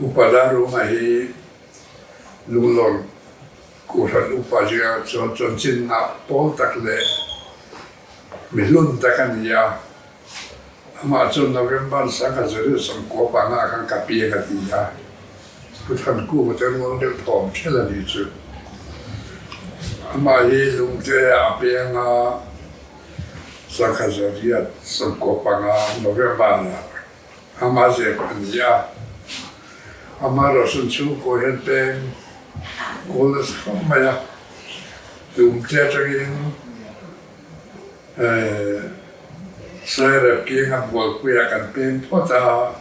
Upa Darunga hi Lunglawn Kohhran upa zingah chuan chanchinna pawl tak leh mi hlun tak a ni a. Amah chuan November 1995 ah khan ka piang a ti a. Pu Thankunga te rual deuh thawm ṭhel a ni chu. Amah hi lungte ah a piang a, 1995 November ah Amah zep a ni a, amah rawhsun chhungkaw hian peng kawl nasa khawp mai a, tumte atangin Sairep kianga Bualpuiah kan peng phawt a,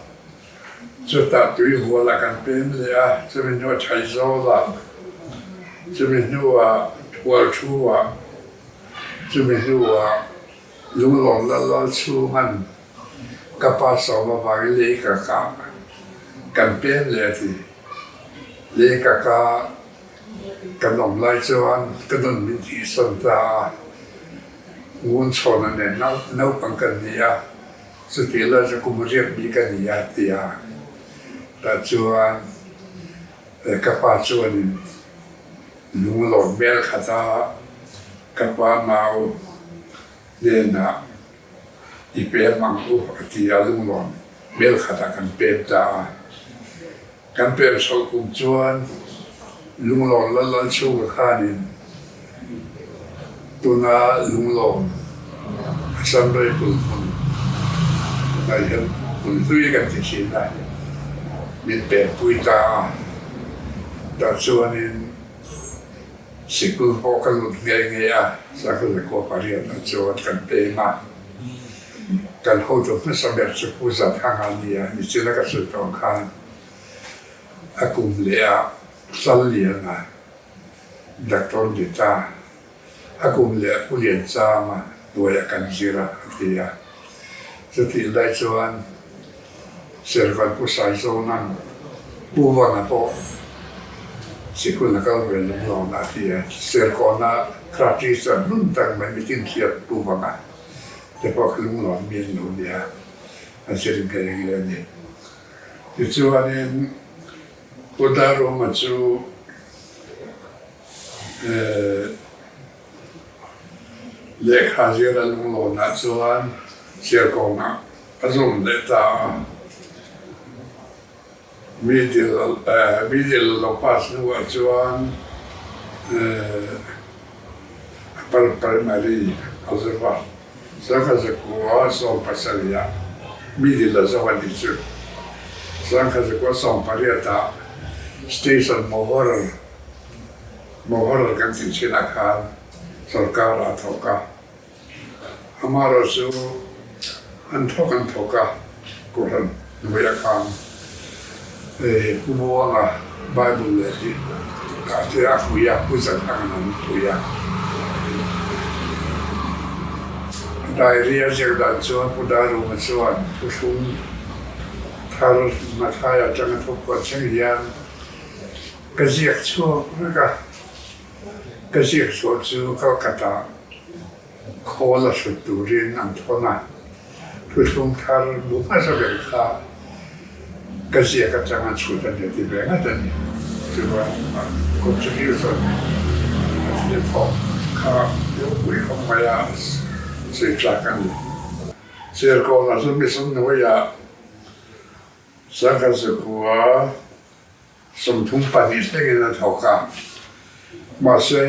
chutah Tuihualah kan peng leh a, chumi hnuah Thaizawlah, chumi hnuah Hualthu-ah, chumi hnuah Lunglawm Lal Lalchhunga'n Ka pa sawm avangin lei ka kah kan pem leh a ti. Lei ka kah kan awm lai chuan ka nun min tihsawn ta a, ngun chhawna nen naupang kan ni a, chutih lai chu kum riak bik a ni a ti a. Tah chuan ka pa chuanin lunglawm hmel khat a, ka pa nau hnenah I pem ang u a ti a, lunglawn hmel khatah kan pem ta a. Kan pem chhoh kum chuan lunglawn lal lal chhunga khanin tuna lunglawn Assam Rifle hmun tunah hian hmun hlui kan ti thin a, min pempui ta a. Tah chuanin Sikul pawh ka lut nghe nghe a, Sakhazakua pariatah chuan kan peng a. Kan hotu hmasa ber chu Pu Zathanga a ni a, nichina ka sawi tawh ang khan a kum leh ah Challiana, Doctor ni ta, a kum leh ah Pu Lianchama hnuaiah kan zir a, a ti a. Chutih lai chuan Servan Pu Saizawna'n Pu Vana pawh sikul a kal ve lung lo na a ti a, Serkawna Kratri chuan hnun tak mai mitin hriat Pu Vana te pawh kha lunglawn mi an lo nia, an zir nghe nghe a ni. Tichuanin Pu Daruma chu Lehkha zir a lunglawnah chuan Serkawnah a zawm leh ta a. Middle middle a lo pass hnuah chuan upper primary a zo a. Sangha zakua 17 ah middle a zo a nih chu. Sangha zakua 18 ah Station Mohor Moral kan tih thinah khan sorkar a thawk a, amaherawhchu an thawk an thawk a, Kohhran hnuaiah khan Pu Muanga Bible leh hi ah te a pui a, Pu Zanhangin an pui a. Diary a ziak dan chuan Pu Darunga chuan Thuthlung Thar Mathai atanga thawkkuah thleng hian Ka ziak chhuak vek a, ka ziak chhuah chu Calcutta khawl a hrut turin an thawn a, thuthlung thar bu hmasa ber kha ka ziak atanga chhut a ni ti ve ngat a ni. Chuan contribution a thil thawk kha ropui khawp mai a sawi tlak a ni. Serkawnah chuan mission hnuaiah Sangha Zakua 32 thlengin a thawk a, mahse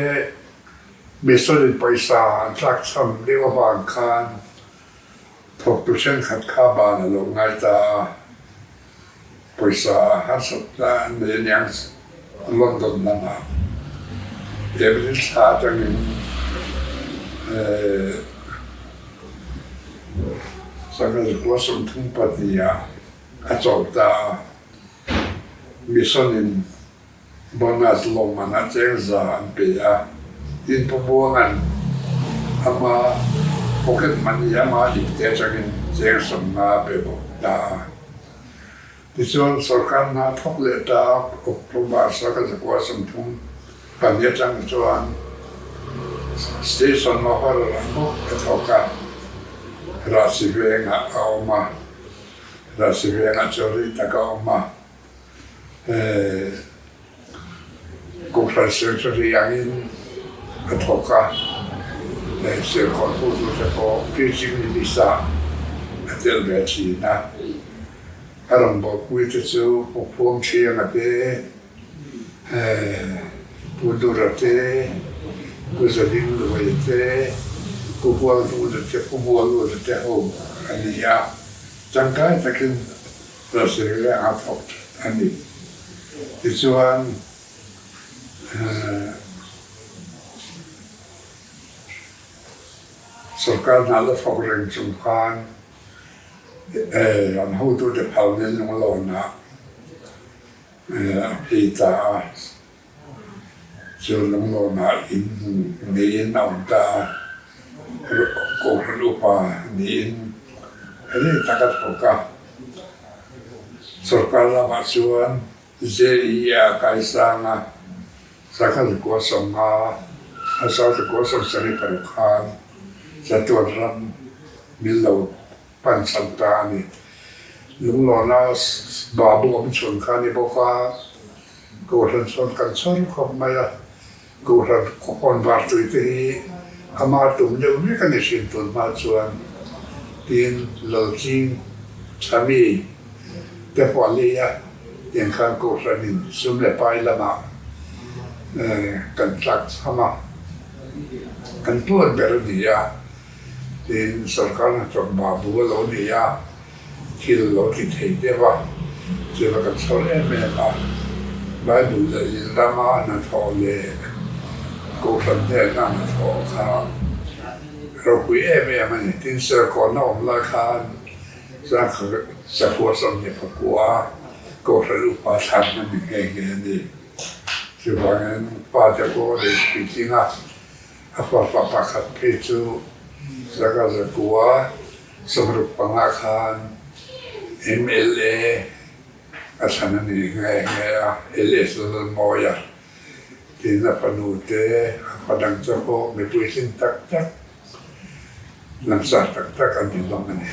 Mission-in pawisa an tlakchham deuh avang khan thawktu thenkhat kha ban a lo ngai ta a, pawisa harsatna an nei aniang London lamah April thla atangin 1932 ah a chawl ta a. Mission-in bonus lawmman a cheng za an pe a, tin Pu Buanga'n ama pocket money ama ipte atangin cheng 50 a pe bawk ta a. Tichuan sorkar hna thawk leh ta a, October 1932 atang chuan Station Mahawar ah bawk a thawk a, Rahsi vengah a awm a. Rahsi vengah chuan rei tak a awm a. Kohhran Secretary angin a thawk a, Serkawn hotute pawh Preaching Release-ah a tel ve thin a. A rawngbawlpui te chu Pu Phuang Thianga te, Pu Dura te, Pu Zading Luai te, Pu Hualnuna te, Pu Mualuna te ho a ni a, tangkai takin Russell leh a thawk a ni. Tichuan, sorkar hna la thawk reng chung khan an hotute phalna lunglawnah a phei ta a. Chu lunglawnah in niin a awm ta a, Kohhran upa niin rei tak a thawk a. Sorkar lamah chuan JE a kaisang a, Sangha Zakua Sawmnga, Asau Zakua Sawmsarih paruk khan Chatuan ram min lo pan chhan ta a ni. Lunglawna babu awm chhun kha a ni bawk a, Kohhran chuan kan chhawr khawp mai a, Kohhran hawn var tui te hi ama tum deuh vek a ni hrin tun hma chuan tiin Lalching Thami te pawh a lei a, tiang khan Kohhranin sum leh pai lamah kan tlak chham a, kan tuar ber a ni a, tiin sorkar hnathawk babu a lo ni a. Thil lo ti thei deuh a, chuva kan chhawr em em a, Bible leh in rama hnathawh leh Kohhran hnena hnathawh kha ropui em em a ni. Tin, Serkawnna awm lai khan Zangkha 29 pakua Kohhran upa thlanna ni nghe nghe a ni. Chuvangin pa te pawh a nei puitling a, a fapa pakhat phei chu Zangkha zakua 65 khan mla a thlan a ni nghe nghe a, LS Lalmawia tiin a fanu te, a fa dang te pawh mipui tling tak tak, langsar tak tak an ni hlawm a ni.